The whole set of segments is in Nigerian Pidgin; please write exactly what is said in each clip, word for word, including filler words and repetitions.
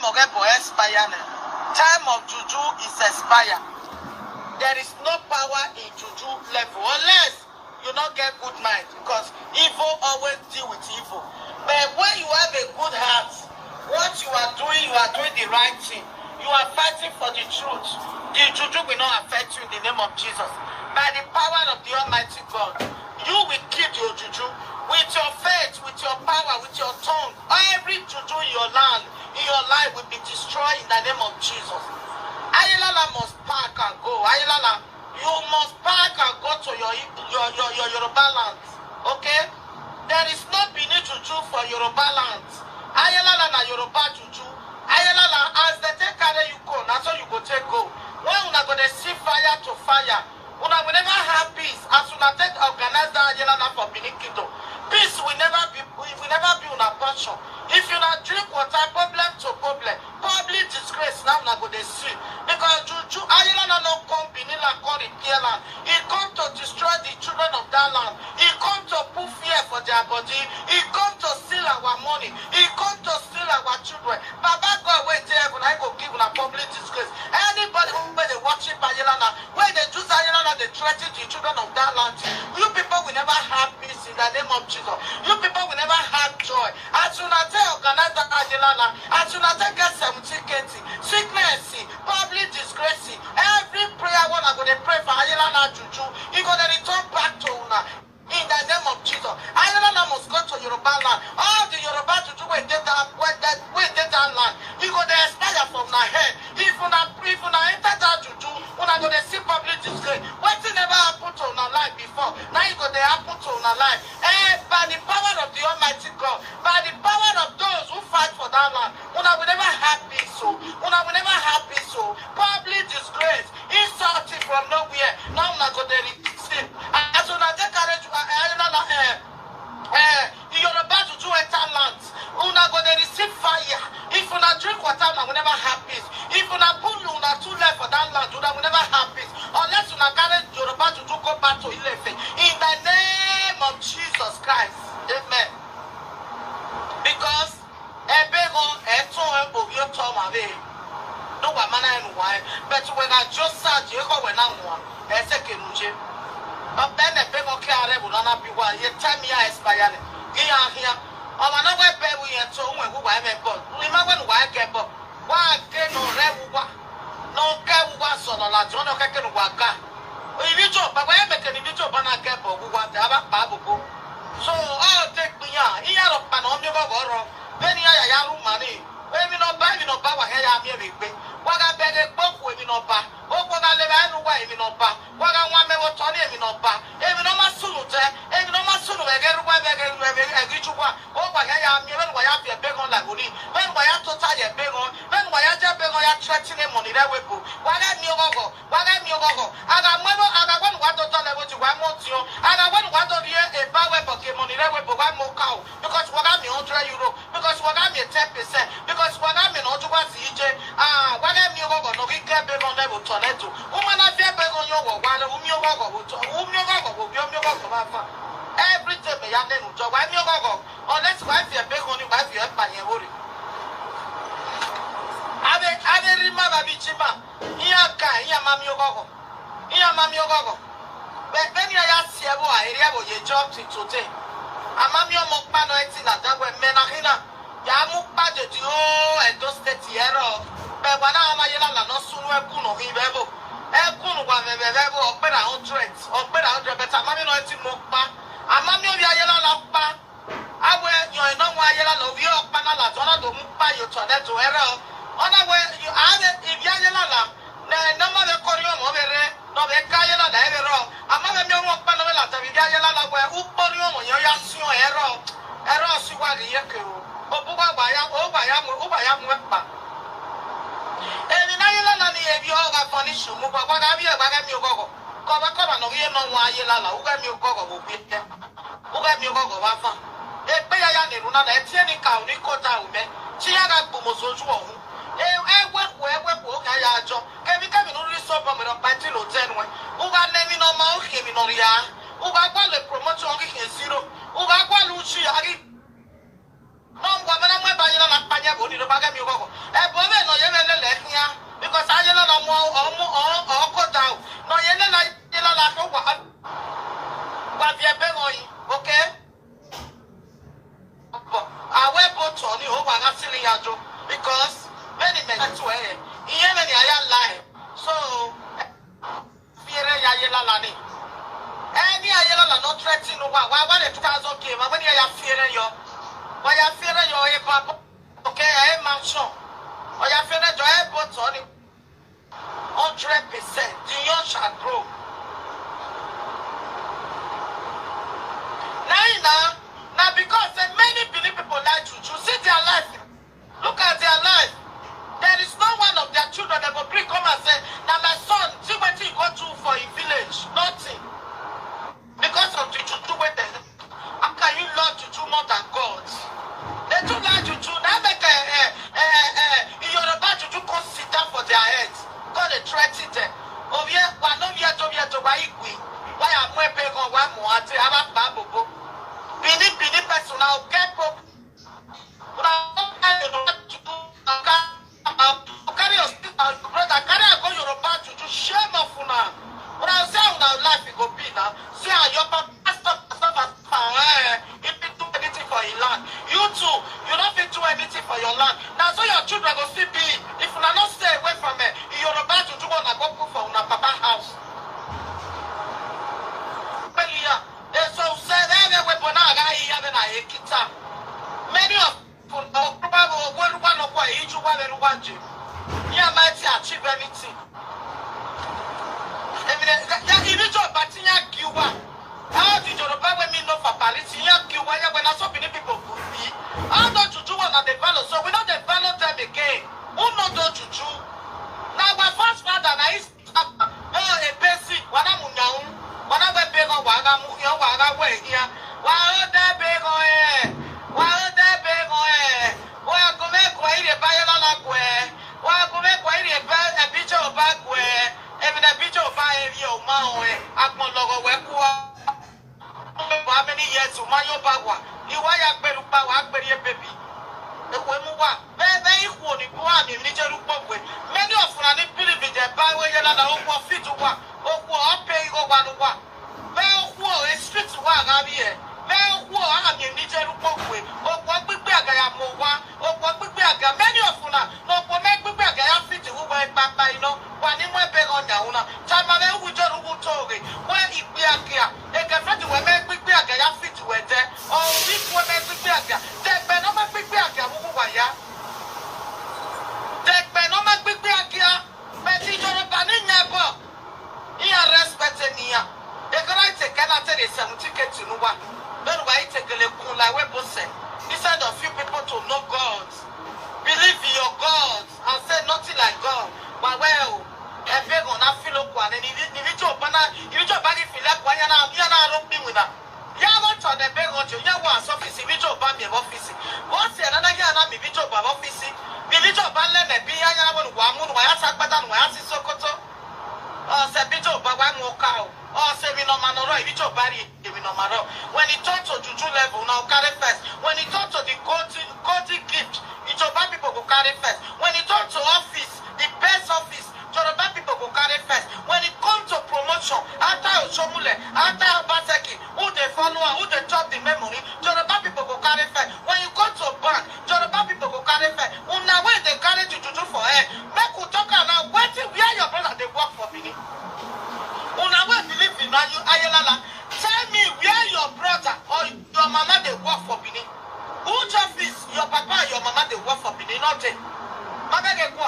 Oge boy expire now. Time of juju is expire. There is no power in juju level unless you no get good mind, because evil always deal with evil. But when you have a good heart, what you are doing, you are doing the right thing. You are fighting for the truth. The juju will not affect you in the name of Jesus. By the power of the Almighty God, you will kill your juju with your faith, with your power, with your tongue. Every juju in your land, in your life will be destroyed in the name of Jesus. Ayilala must pack and go. Ayilala, you must pack and go to your your your, your Yoruba land. Okay? There is no Benin juju for Yoruba land. Ayilala na Yoruba juju. Ayilala, as they take carry you go, na so you go take go. When una go dey see fire to fire, una will never have peace as una take organize that Ayilala for Benin Kingdom. Peace will never be, will never be una portion. If una drink water, problem to problem, public disgrace now una go dey see. Because juju Ayilala no come Benin land come repair land. He come to destroy the children of that land. He come to put fear for their body. He come to steal our money. He come to steal our children. Baba God wey dey heaven, I go give una public disgrace. Anybody wey dey worship Ayilala, wey dey use Ayilala dey threaten the children of that land, you people will never have peace in the name of Jesus. You people will never have joy. As una take organize that Ayilala, as una take get seventeen K T, sickness, public disgrace, every prayer wey una go dey pray for Ayilala juju, e go dey return back to una. In the name of Jesus, Ayilala must go to Yoruba land. All the Yoruba juju wey dey that, wey dey, wey dey that land, e go dey expire from una head. If una, if una enter that juju, una go dey see public disgrace. Wetin never happen to una life before, na e go dey happen to una life. Eh, by the power of the Almighty God, by the power of those who fight for that land, una will never have peace o. Una will never have peace o. Public disgrace, insult from nowhere. Now una go dey receive. As una take carry ju-, eh, Ayilala, eh, eh, Yoruba juju enter land, una go dey receive fire. If una drink water, una will never have peace. If una put una two leg for that land, una will never have peace. Unless una carry Yoruba juju go back to Ile-Ife. In the name of Jesus Christ. Amen. Because ebe go eto obi oto ma be. No wa mana enu wa. But we na just sa je ko we na wa. Ese ke nu je. But then ebe go ke are bu na bi wa. Ye time ya expire. Iya hia. O ma no we be wu ye to we wu wa me bo. Ni ma we nu wa ke bo. Wa ke no re wu wa. No ke wu wa so no la jo no ke ke nu wa ga. Ibi jo ba we me ke ni bi jo ba na ke bo wu wa da ba ba bo bo. So o te gbiyan. Iya ro pa no mi go go ro. Beni ya ya ru mani. Emi no ba, emi no ba wa he ya mi emi gbe. Wa ga be de gbo ku emi no ba. O gbo ga le ba enu wa emi no ba. Wa ga wa me wo to ni emi no ba. Emi no ma sunu te. Emi no ma sunu be ge ru wa be ge ru be ge ju wa. O wa ya ya mi be wa ya fi be gon la go ni. Be wa ya to ta ye be gon. Be wa ya je be gon ya threaten e money re we bo. Wa ga mi o go go. Wa ga mi o go go. Aga mo no, aga when wa to to le wo ti wa mo ti o. Aga when wa to ri e ba we bo ke money re we bo wa mo ka o. Because wa ga mi hundred euro. Because wa ga mi ten percent. Because wa ga mi no ju wa si je. Ah, wa ga mi o go go no ki ke be gon le wo to le do. U ma na fi be gon yo wo wa le. U mi o go go wo to. U mi o go go wo bi o mi o go go ba fa. Every day me ya ne nu jo wa mi o go go. Unless wa fi be gon ni wa fi e pa yen wo re. Abe, abe ri ma ba bi chi ma. Iya ka, iya ma mi o go go. Iya ma mi o go go. Be, be ni ya si e bo a area bo ye job ti today. Ama mi o mo pa no eti la da we me na hina. Ya mu pa je di o Edo State ye ro. Be wa na ama ye la la no sunu e ku no mi be bo. E ku no wa me be be bo o pe na hundred. O pe na hundred, but ama mi no eti mo pa. Ama mi o ya ye la la pa. Awe yo no wa ye la lo wi o pa na la to na do mu pa yo to de to e ro. Ona we yo a de ibi a ye la la. Ne, no ma be kori omo be re, no be ka ye la da e be ro. Ama be mi omo pa no be la ta bi ga ye la la we, u kori omo yo ya si o e ro. E ro si wa ri ye ke o. O bu wa wa ya, o wa ya mu, o wa ya mu e pa. E ni na ye la la ni e bi o ga fo ni su mu wa, wa ga bi e, wa ga mi o go go. Ko ba, ko ba no ye no wa ye la la, u ga mi o go go bo bi e. U ga mi o go go ba fa. E pe ya ya ni ru na na, e tie ni ka u ni ko ta u me. Ti ya ga gbo mo so ju o hu. E, e we ku, e we ku, o ga ya jo. Kemi, kemi no ri so bo mi ro pa ti lo ten we. U ga ne mi no ma o ke mi no ri ya. U ga kwa le promote o ki ke zero. U ga kwa lu chi a ki. No, wa me na mwe ba ye la la pa nya bo ni ro ba ga mi o go go. E Ebo me no ye me lele hia. Because aye no no mo omo o o ko da o. No ye le na ye la la ko wa. Wa vie be mo yi. Okay? Awe bo to ni o wa ga sili ya jo. Because many men to eh. Iye me ni aya lie. So fiere ya ye la la ni. Any aye la la no threaten no wa. Wa wa le two thousand k. Ma when ya fiere yo. Wa ya fiere yo e ba. Okay, eh, mansion. Oya fere jo e bo to ni hundred percent. The young shall grow. Now, now, now because say many Benin people like juju, see their life. Look at their life. There is no one of their children that go bring come and say, "Now my son, see what he go do for his village." Nothing. Because of the juju wey dem, how can you love juju more than God? They too like juju. Now make a, a, a, a Yoruba juju come sit down for their heads. Come dey threaten them. Ovie, wa no vie to vie to wa igwi. Wa ya mwe be go wa mo ati aba pa bobo. Bini bini person now get bobo. Una don carry Yoruba juju, una carry am, una carry your sister and your brother, carry am go Yoruba juju, shame of una. Una see how una life e go be now. See how your papa stop, stop, stop, eh, he fit do anything for him land. You too, you no fit do anything for your land. Na so your children go still be. If una no stay away from, eh, Yoruba juju wey una go put for una papa house. Peliya, eh, so say, eh, eh, wey bona aga iya be na ekita. Many of una, Yoruba, Yoruba no kwa iju wa be Yoruba je. He might achieve anything. I mean, eh, ya, ya, ibi jo bati ya kiwa. How the Yoruba wey me know for Paris, ya kiwa ya when I saw Benin people go be. How don't you do one at the valor? So we no dey valor them again. Who no do juju? Na our first father, na his, oh, a basic. Wana munyau. Wana we bego waga mu yo waga we here. Wa o de bego eh. Wa o de bego eh. Wa go me go ire ba yo la la go eh. Wa go me go ire ba e bi jo ba go eh. E bi na bi jo ba e ri o ma o eh. Akpon logo we ku wa. How many years you man your bagua? You why you better power, I better baby. The way mu wa. Be be ihu ni bu ami ni jeru po we. Many of una ni believe in the Bible ye la na okwo fit wa. Okwo o pe igo wa no wa. Be okwo e street wa ga bi e. Be okwo a mi ni jeru po we. Okwo gbigbe aga ya mo wa. Okwo gbigbe aga. Many of una no okwo me gbigbe aga ya fit wu we papa ino. Wa ni mo be go nya una. Chama be wu jeru wu toge. We igbe aga. Eke feti we me gbigbe aga ya fit we de. O wi we me gbigbe aga. Degbe no me gbigbe aga wu wa ya. Degbe no me gbigbe aga. Me ti Yoruba ni nyebo. Iya respect ni ya. Eke right eke na te de seventy k tinuwa. Then why take a look like we both say. Instead of you people to know God, believe in your God and say nothing like God. But well, e be go na filo kwa ni ni ni jo bana, ni jo bagi fila kwa ya na ya na ro bi wina. Ya go to the big one, ya wa office, mi jo ba mi office. What's the another ya na mi jo ba office? Mi jo ba le ne bi ya ya wa wa mu wa ya sa gbada wa ya si Sokoto. O se bi jo ba wa mu ka o. O se mi no ma no ro, mi jo ba ri mi no ma ro. When it turn to juju level, now carry first. When it turn to the golden, golden gift, Ijoba people go carry first. When it turn to office, the best office, Yoruba people go carry first. When it come to promotion, after Oshomule, after Obaseki, who dey follow am, who dey chop the memory, Yoruba people go carry first. When you go to bank, Yoruba people go carry first. Una wey dey carry jujuju for head, make we talk am now. Wetin, where your brother dey work for Benin? Una wey believe in Ayu-, Ayelala, tell me where your brother or your mama dey work for Benin. Which office your papa and your mama dey work for Benin? No dey. Abeg, e go.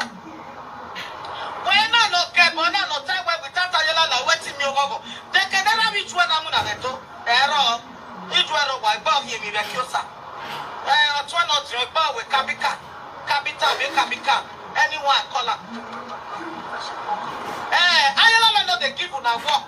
When I no get, when I no tell where without Ayelala, wetin me ogogo. They can never reach when I'm una veto. Ero. Ijuero wa, igba ohi emi be kiosa. Eh, otwe no tiro, igba we kabika. Kabita, be kabika. Anyone call am. Eh, Ayelala no dey give una work.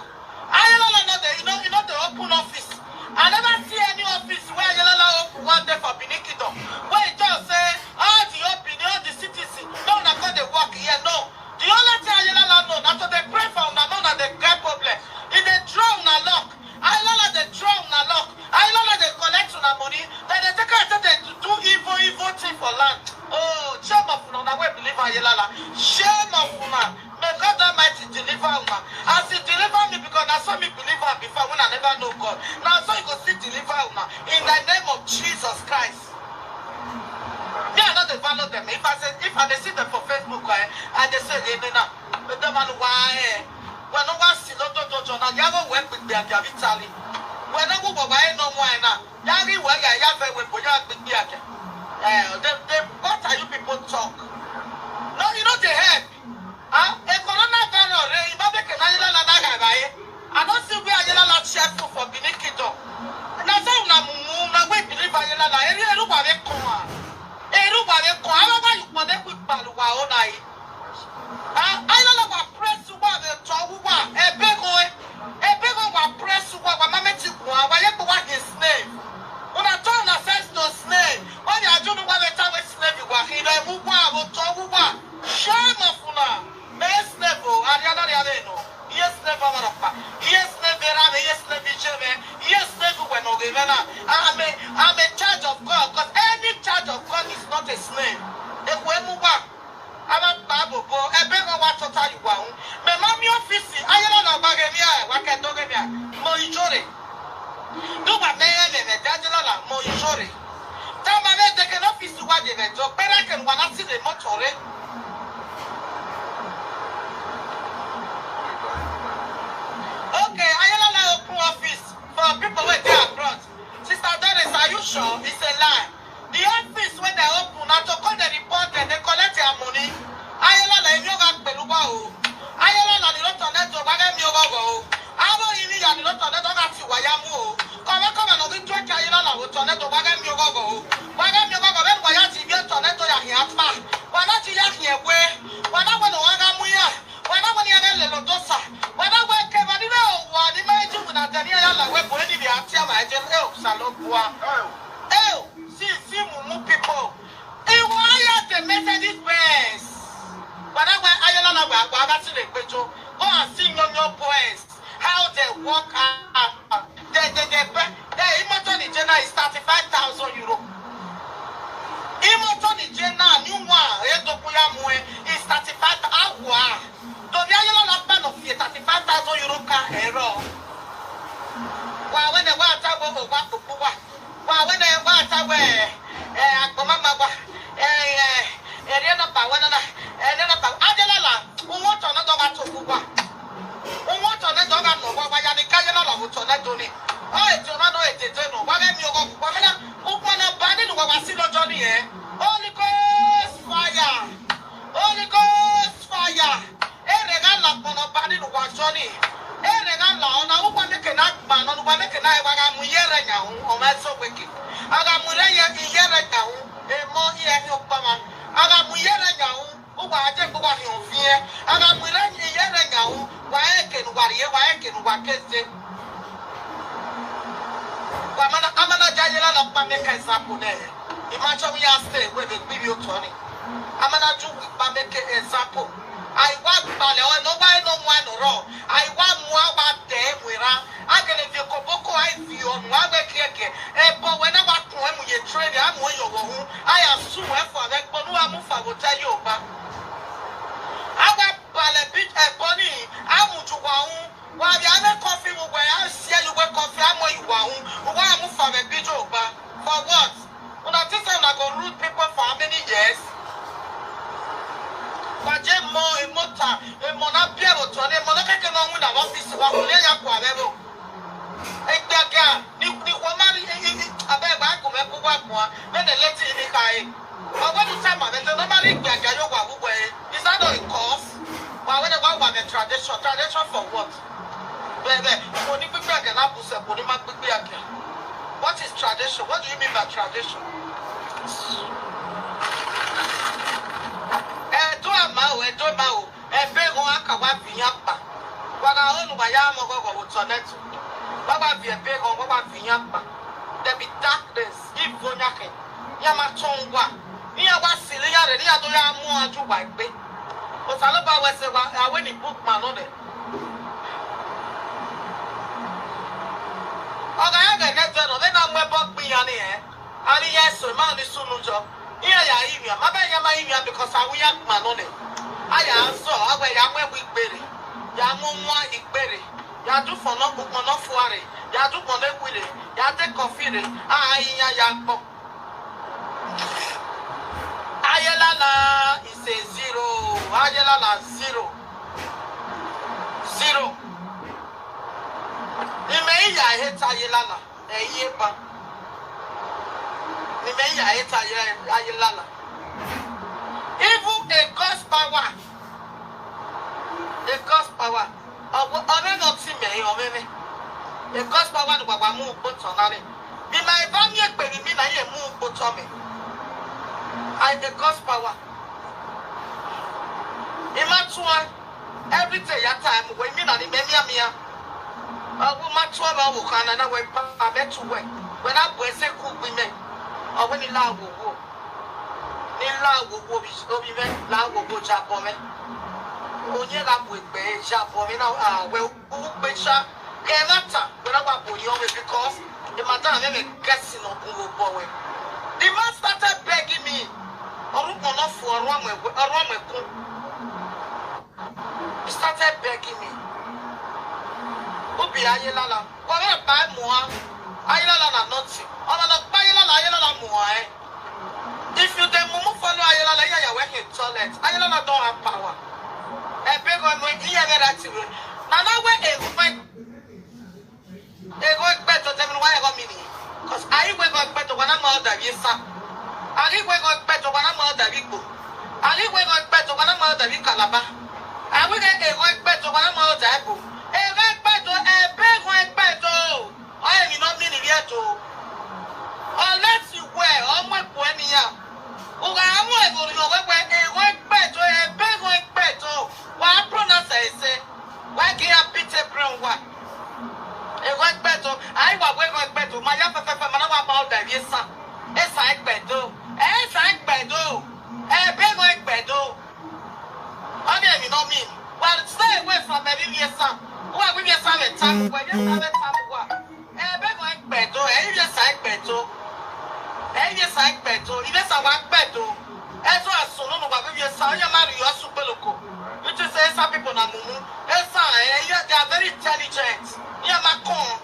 Ayelala no dey, you know, you know, dey open office. I never see any office where Ayelala open one day for Benin Kingdom. Where he just say, all the open, all the citizens, no, una come dey work here, no. The only thing Ayelala know, na to dey pray for una, no, una dey get problem. He dey draw una luck. Ayelala dey draw una luck. Ayelala dey collect una money. Dem dey take am take dey do evil, evil thing for land. Oh, shame of una, una wey believe. Ayelala. Shame of una. May God Almighty deliver una. As he deliver me, because na so me believe am before when I never know God. Na so he go still deliver una. In the name of Jesus Christ. Me, I no dey follow them. If I say, if I dey see them for Facebook, eh, I dey say, "Hey, no, no. Dem man, why, eh? When no one see no do do do na, ya go work with their, their Vitaly. When no go, why no why na? Ya ri wa ya, ya ve we bo ya big bi ake." Eh, they, they, what are you people talk? No, you know they help. Ah, a coronavirus, eh, it might make an Ayelala na ga ba, eh. I don't see where Ayelala cheerful for Benin Kingdom. Na so una mumu, na we believe Ayelala. Eri eru wa be ko a. Eru wa be ko. Awa wa yu pon de ku palu wa o na yi. Ah, Ayelala wa press wa be to wa. Ebe ko, eh. Ebe ko wa press wa, wa mame ti wa, wa ye ko wa his name. Una turn ourselves to slave. When you are doing what they tell us slave, you are here. Mu wa, wo to wa. Shame of una. Me slave o, Ariana Riaveno. Yes, never Marapa. Yes, never Rame. Yes, never Jeme. Yes, never when no given. I'm a, I'm a child of God, 'cause any child of God is not a slave. Ekwe mu wa. Ama babo bo. Ebe ko wa tota you wa. Me mami office. Ayana na bagemi a. Wa ke do gemi a. Mo ijore. Do wa me me me. Dajilala. Mo ijore. Tama me de ke no office wa de me do. Pera ke wa na si de mo tore. Okay, Ayelala open office for people wey dey abroad. Sister Doris, are you sure? It's a lie. The office wey dem open na to come dey report dem, dey collect their money. Ayelala, emi o ga pẹ̀lú wa o. Ayelala ni ló tọ̀nẹ́ tó gbágẹ́ mi ò gọ́gọ́ o. Abo yìí ni ìyá ni ló tọ̀nẹ́ tó ga ti wáyà mú o. Kọ̀mẹ́kọ̀mẹ́ ló fi tó ẹ̀ka Ayelala ò tọ̀nẹ́ tó gbágẹ́ mi ò gọ́gọ́ o. Gbágẹ́ mi ò gọ́gọ́ bẹ́ẹ̀ ni wáyà ti bí ó tọ̀nẹ́ tó yà hìn apá. Wà láti yà hìn ẹ̀wé. Wà náà wẹ̀ ni wọ́n á gá mú yà. Whether when you get little dosa, whether when Kevin, you know, what the man do with that, then you like, we're going to be at your, I just, oh, Salopua. Oh, see, see, Mumu people. Hey, why are the Mercedes Benz? Whether when I don't know, what, what, that's the Bejo. Go and see your, your boys. How they work out. They, they, they, they, Imoto ni Jena is thirty-five thousand euro. Imoto ni Jena, new one, eh, Dokuya Mue, is thirty-five, awa. Tobi Ayelala pa no fie thirty-five thousand euro ka ero. Wa wene wa ta wo wa pupu wa. Wa wene wa ta we, eh, akpoma ma wa. Eh, eh, eri na pa wene na. Eri na pa. Ayelala, unwo to na do ga to wa. Unwo to na do ga no wa wa ya ni ka Ayelala wo to na do ni. O e to ma no e te te no. Wa ga mi o go wa me na. Ukwa na ba ni no wa wa si lo jo ni e. Holy Ghost fire. Holy Ghost fire. Ere ga la kpono ba ni wa jo ni. Ere ga la ona ukwa me ke na gba no wa me ke na e wa ga mu yere nya hu o ma so we ki. Aga mu re ye yere nya hu. E mo ye ni o pa ma. Aga mu yere nya hu. Uwa aje gbo wa hi o fi e. Aga mu re yere nya hu. Wa e ke nu wa ri e, wa e ke nu wa ke se. Wa mana, amana ja Ayelala pa me ka example ne. Imagine we are stay we be bi o to ni. Amana ju we pa me ke example. Ai wa gba le o no wa no wa no ro. Ai wa mu a wa de mu ra. Agele vi koboko ai vi onu a we kieke. E bo we na wa kun e mu ye train a mu yo wo hu. Ai asu e fo a we gbo nu a mu fa wo te yo ba. Awa bale bi e bo ni a mu ju wa hu. Wa bi a me coffee mu we a si e yu we coffee a mu yu wa hu. Wa mu fa we bi jo ba. For what? Una think say una go rude people for how many years? Waje mo, e mo ta, e mo na bia bo to, e mo na keke no win na office wa ko le ya kwa be bo. E gba ga ni ni ko ma ni, e, e, e, abeg ba ko me ko wa ko. Me dey let ni kai. But when you tell me, they normally gba ga yo wa wu we. Is that not a cause? Wa we dey wa wa the tradition, tradition for what? Bẹ́ẹ̀, kò ní gbígbé àgẹ̀ lábùsẹ̀, kò ní má gbígbé àgẹ̀. What is tradition? What do you mean by tradition? Ẹ̀dọ́ àmà o, ẹ̀dọ́ àmà o, ẹ̀bẹ̀ wọn á kà wá fi yán pa. Wàrà ònùbàyà ọmọ gọ́gọ́ wò tọ̀ nẹ́tù. Wọ́n wá fi ẹ̀bẹ̀ wọn, wọ́n wá fi yán pa. There be darkness, give Onyake. Yama tongwa. Ni ya wa sili ya re, ni ya do ya mu aju wa gbe. O sa lo ba we se wa, awe ni book man no de. Oga ya ge ne zero, le na mwe bo gbi ya ni e. Ani ye so, ma ni sunu jo. Iya ya inya, maba ya ma inya because awu ya kuma no ne. Aya so, awe ya mwe wi gbere. Ya mu nwa igbere. Ya du fono ku kono fuare. Ya du kono kwire. Ya te kofire. Ah, iya ya gbo. Ayelala is a zero. Ayelala zero. Zero. Ime iya heta Ayelala. Eye ba. Ni me ya eta Ayelala. Even a God's power. A God's power. Ọwọ́ ọ̀rẹ́ náà tì mí ẹ̀yìn ọ̀rẹ́ mi. A God's power ni bàbá mú gbó tán náà ni. Bí màá bá mi èpè ní mi náà yẹ mú gbó tán mi. I the God's power. Ìmá tún ẹ. Every day ya time we mi na ni me mia mia. Awu ma twa ba wo kana na we pa be to we. We na bo ese ku bi me. Awu ni la wo wo. Ni la wo wo bi obi me la wo wo ja bo me. Onye la bo egbe ja bo me na ah we u pe sha. Ke na ta we na wa bo yo we because the matter me me guessing on wo bo we. The man started begging me. Orúkọ náà fún ọrú ọmọ ẹ̀kún. He started begging me. Who be Ayelala? Whatever by Moa? Ayelala na nothing. Ọmọ náà pa Ayelala, Ayelala Moa eh. If you dey mumu follow Ayelala, yeah, yeah, work in toilet. Ayelala don't have power. Ẹ bẹ́ẹ̀ gan mo ìyẹn rẹ̀ láti wẹ̀. Nana wẹ̀ ègún fẹ́. Ego ekpeto temi wa ego mini. Cause ayi we go ekpeto wana ma oda yesa. Ayi we go ekpeto wana ma oda Igbo. Ayi we go ekpeto wana ma oda Calabar. Ayi we ego ekpeto wana ma oda Ebo. Ego ekpeto ebe ego ekpeto. Oye mi no mini yeto. Unless you wear omo epo eniya. Uga amu ego ri owe we ego ekpeto ebe ego ekpeto. Wa pronounce ese. Wa ki ya pite brown wa. Ego ekpeto, ayi wa we ego ekpeto, ma ya fefefe, ma na wa ba oda yesa. Esa ekpeto, esa ekpeto, ebe ego ekpeto. Obi emi no mi. Wa stay away from every yesa. Wa we yesa we tamu, we yesa we tamu wa. Ebe ego ekpeto, eyi yesa ekpeto. Eyi yesa ekpeto, ibe sa wa ekpeto. Ezo asunu no wa we yesa, oya mari yo asu peloko. You think say some people na mumu? Esa, eh, yeah, they are very intelligent. Yeah, Macron.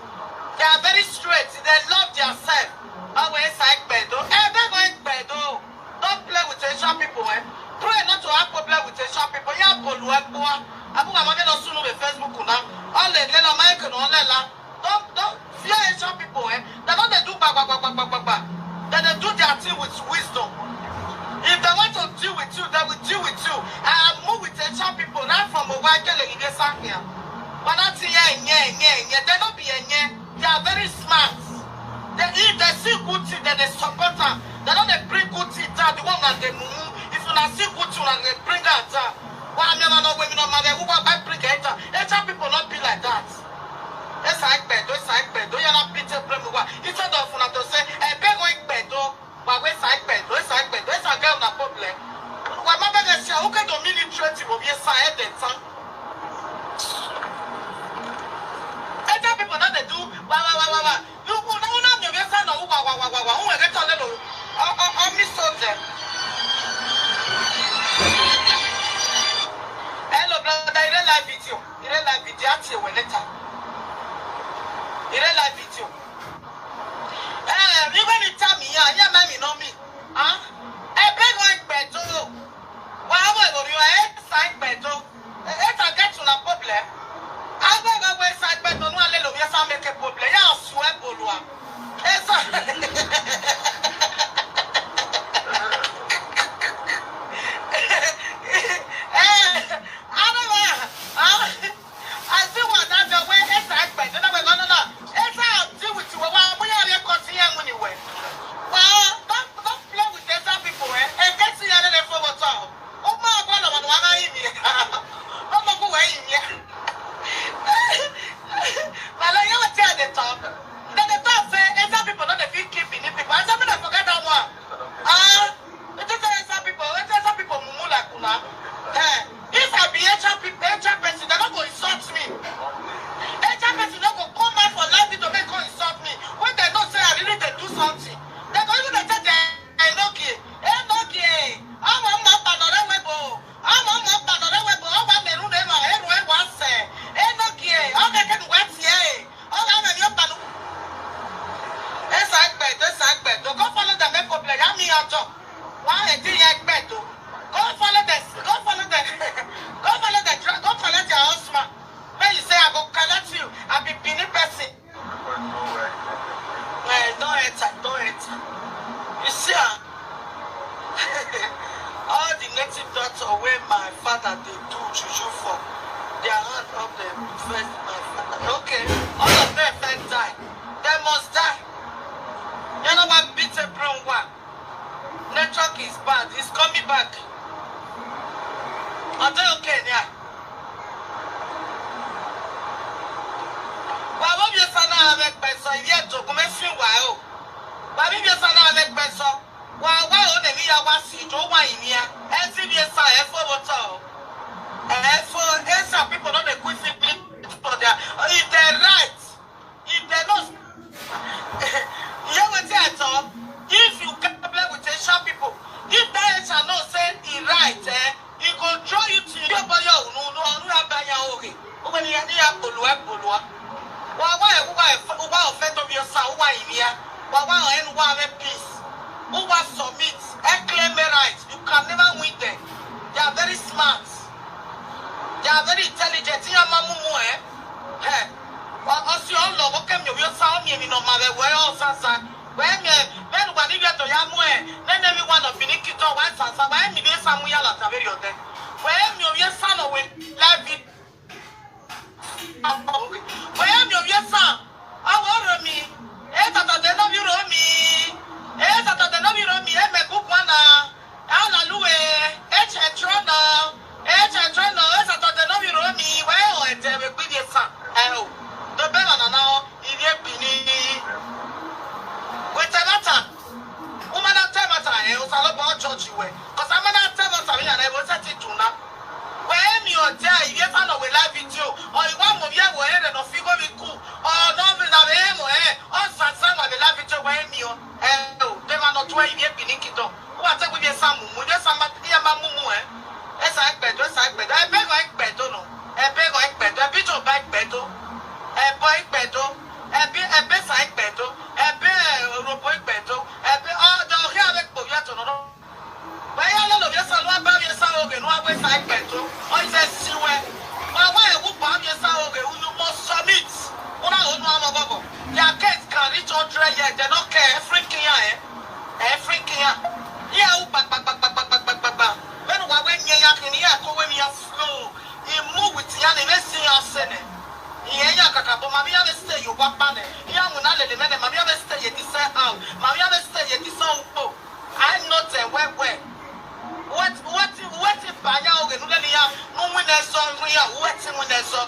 They are very straight. They love themselves. Awe esa ekpeto. Ebe ego ekpeto. Don't play with Asian people, eh? Pray not to have problem with Asian people. Yeah, Bolu Ekpoa. Abu mama me no sunu be Facebook na. All the little mic no lela. Don't don't fear Asian people, eh? They don't they do ba ba ba ba ba ba ba. Then they do their thing with wisdom. If they want to deal with you, they will deal with you. I move with Asian people right from a while. They don't be a nye, nye, nye. They are very smart. They, if they see good thing, then they support them. They don't they bring good thing down. The one that they move, if you not see good thing, they bring that down. Why me no women no matter who I bring it down. Asian people not be like that. Esa ekpeto, esa ekpeto. You not beat a problem. Instead of una to say, "Hey, beg on ekpeto." Wa we sa ekpeto, esa ekpeto, esa girl na problem. Wa ma beg say, okay, do me ni trade wo ye sa e de tan. Other people not they do. Wa wa wa wa wa. You go down on your yes and no wa wa wa wa wa. Who get on the low? Oh oh oh, Miss Soldier. Hello, brother. You don't like video. You don't like video. Ask you when later. You don't like video. Eh, even the time here, yeah, mommy, no me. Huh? I beg one beto. Why would you? Eh, side beto. Eh, if I get to a problem. I beg a way side beto. No, I let you make a problem. Yeah, I swear, Bolua. It's a. Eh, I don't know. Huh? I see what that the way it's like, but no, no, no, no. It's how deal with you. Why we are here cutting here when you were. Well, don't don't play with the other people, eh? And get to the other for what's up. Oh my God, I want to hang in here. Oh my God, where in here? But I never tell the talk. Then the talk say, other people not the few keeping the people. I said, I forget that one. Ah. It is some people, it is some people mumu like una. Eh, if I be H R people, H R person, they no go insult me. H R person no go come out for live video make go insult me. When they know say I really dey do something, they go even dey tell them I no care. Eh, no that they do juju for. Their hand up the first, my father. Okay, all of them first die. They must die. You know what? Beat a brown one. Network is bad. It's coming back. Are they okay? Yeah. Wa wo bi sana avec personne, il vient de commencer. Wa wo bi sana avec personne. Wa wa o ne mi ya wa si jo wa inia. E si bi sa e fo moto. E fo e sa people no dey quick fit for their, if they right, if they no, you hear wetin I talk? If you get problem with Asian people, if that Asian know say e right, eh, e go draw you to your body. Unu unu unu ya ba ya oge. Ugbe ni ya ni ya kpolua kpolua. Wa wa e wa e wa o fe to bi o sa wa inia. Wa wa o en wa we peace. Who was submit? E claim me right. You can never win them. They are very smart. They are very intelligent. Iya ma mumu eh. Hey. Wa osi o lo wo ke mi o sa o mi mi no ma we we o sa sa. We mi ben wa ni bi to ya mu eh. Ne ne mi wa no fini kito wa sa sa. We mi bi sa mu ya la ta very o de. We mi o ye sa no we live it. Wee mi o wie sa, awo ro mi. E tata de no bi ro mi. E tata de no bi ro mi. E me ku kwana. Ala luwe. E che trona. E che trona. E tata de no bi ro mi. We o e te we gbi die sa. E o. Do be na na o. I die bi ni. We te na ta. Uma na te mata e o sa lo bo church we. Ko sa ma na te mata mi na e bo se ti tuna. We mi o te a iye fa no we live video. O iwa mo ye wo ere no figo mi ku. O no bi na be mo e. O sa sa wa be live video we mi o. E o de ma no to e iye bi ni kito. Wa te ku ye sa mu mu ye sa ma ye ma mu mu e. E sa e gbe do e sa e gbe do. E be go e gbe do no. E be go e gbe do. E bi to ba e gbe do. E bo e gbe do. E bi e be sa e gbe do. E be robo e gbe do. E be o do he a be gbo ya to no no. Baya lolo bia sa lua ba bia sa oge no agwe sa ekpeto. O ise siwe. Wa wa e wu ba bia sa oge, you must submit. Una onu amo gogo. Their case can reach hundred years. They don't care. Everything ya eh. Everything ya. Yeah, u ba ba ba ba ba ba ba ba. When wa we nye ya kini ya ko we mi ya flow. He move with ya ni me si ya sene. Iye ya kaka bo mami ya be stay yo wa pa ne. Ya mu na lele me ne mami ya be stay ye dise out. Mami ya be stay ye dise ukpo. I know them well well. What what what if baya oge nu le ya nu win eso nu ya what win eso.